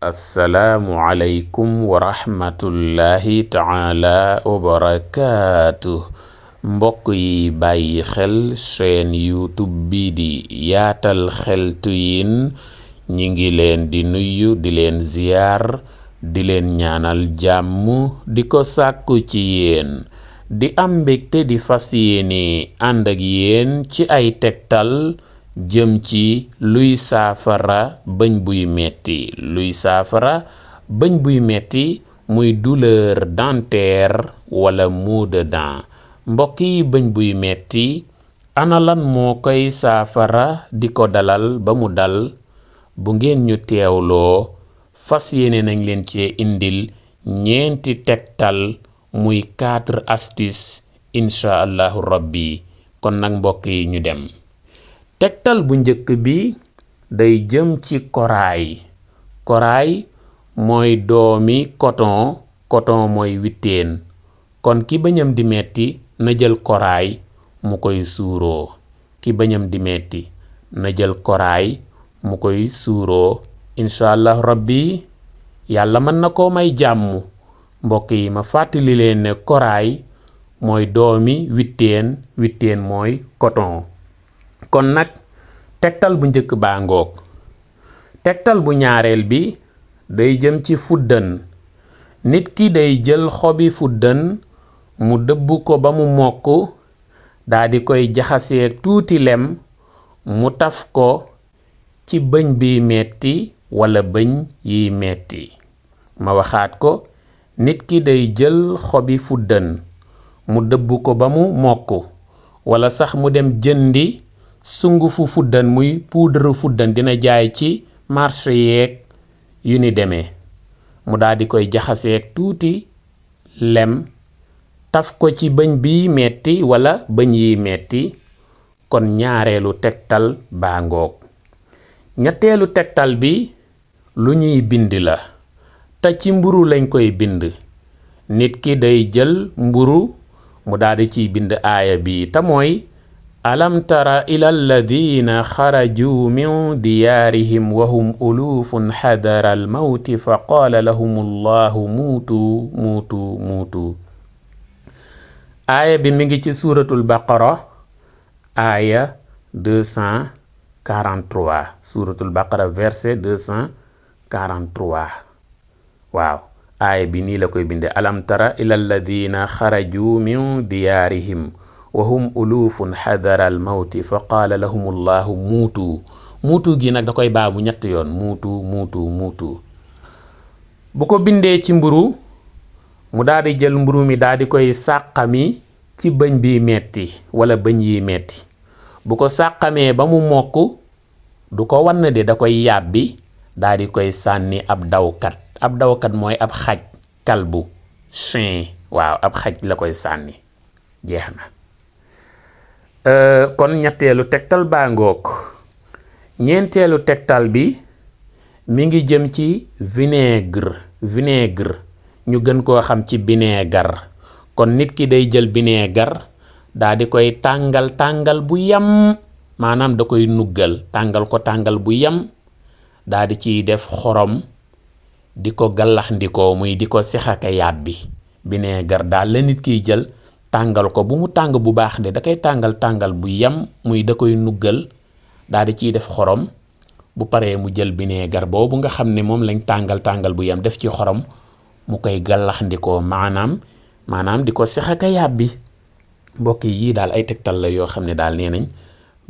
assalaamu aleykum wa rahmatullahi taala wa barakaatu mbokk yi bàyyi xel seen YouTube bi di yaatal xeltu yin ñi ngi leen di nuyu di leen ziyaar di leen ñaanal jàmm di ko sàkku ci yéen di am mbégte di fas yéene ànd ak yéen ci ay tegtal jëm ci luy saafara bëñ buy metti bëñ buy metti muy douleur dentaire wala maux de dents mbokk yi bëñ buy metti ana lan moo koy saafara di ko dalal ba mu dal bu ngeen ñu teewloo fas yéene nañ leen ci indil ñeenti tegtal muy 4 astuces incha allahu rabbi kon nag mbokk yi ñu dem. tegtal bu njëkk bi day jëm ci koraay mooy doomi coton mooy witteen kon ki bëñam di metti na jël koraay mu koy suuroo mu koy suuroo incha allah rabbi yàlla mën na koo may jàmm mbokk yi ma fàttali leen ne koraay mooy doomi witteen mooy coton kon nag tegtal bu njëkk baa ngoog tegtal bu ñaareel bi day jëm ci fuddën nit ki day jël xobi fuddën mu dëbb ko ba mu mokk daldi koy jaxaseeg tuuti lem mu taf ko ci bëñ bi metti wala bëñ yi metti ma waxaat ko nit ki day jël xobi fuddën mu dëbb ko ba mu mokk wala sax mu dem jëndi sungufu fuddën muy poudre fuddën dina jaay ci marché yeeg yu ni demee mu daldi koy jaxaseeg tuuti lem taf ko ci bëñ bi metti wala bëñ yi metti kon ñaareelu tegtal baa ngoog ñetteelu tegtal bi lu ñuy bind la te ci mburu lañ koy bind nit ki day jël mburu mu daldi ciy bind aaya bi te mooy alam tara ila alladina xaraju min diyaarihim wa hum ulufun xadara almawti fa qaala lahum allahu muutu aaya bi mi ngi ci suuratul baqara aaya 243 suuratul baqara verset 243 waaw aaya bi nii la koy binde alam tara ila alladina xaraju min diyaarihim wa hum ulufun xadara al mawti fa qaala lahum allahu muutu gi nag da koy baamu ñett yoon muutu bu ko bindee ci mburu mu daldi jël mburu mi daldi koy sàqami ci bëñ bi metti wala bëñ yi metti bu ko sàqamee ba mu mokk du ko wann de da koy yàbbi daldi koy sànni ab dawkat mooy ab xaj kalbu chien waaw ab xaj la koy sànni jeex na kon ñetteelu tegtal baa ngoog ñeenteelu tegtal bi mi ngi jëm ci vinaigre ñu gën koo xam ci bineegar kon nit ki day jël bineegar daa di koy tàngal bu yam maanaam da koy nuggal tàngal bu yam daa di ciy def xorom di ko gallaxndikoo muy di ko sexaka yàbbi bineegar daal la nit kiy jël tàngal ko bu mu tàng bu baax de da koy tàngal bu yam muy da koy nuggal daal di ciy def xorom bu paree mu jël bineegar boobu nga xam ne moom lañ tàngal bu yam def ci xorom mu koy gallaxndikoo maanaam di ko sexaka yàbbi mbokk yi daal ay tegtal la yoo xam ne daal nee nañ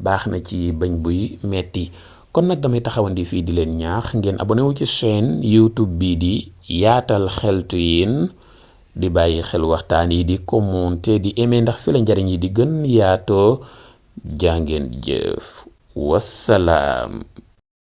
baax na ci bëñ buy metti kon nag damay taxawandi fii di leen ñaax ngeen abonné wu ci chaîne YouTube bii di yaatal xeltu yin di bàyyi xel waxtaan yi di commenter di aimer ndax fi la njariñ yi di gën yaatoo jàngeen jëf wassalaam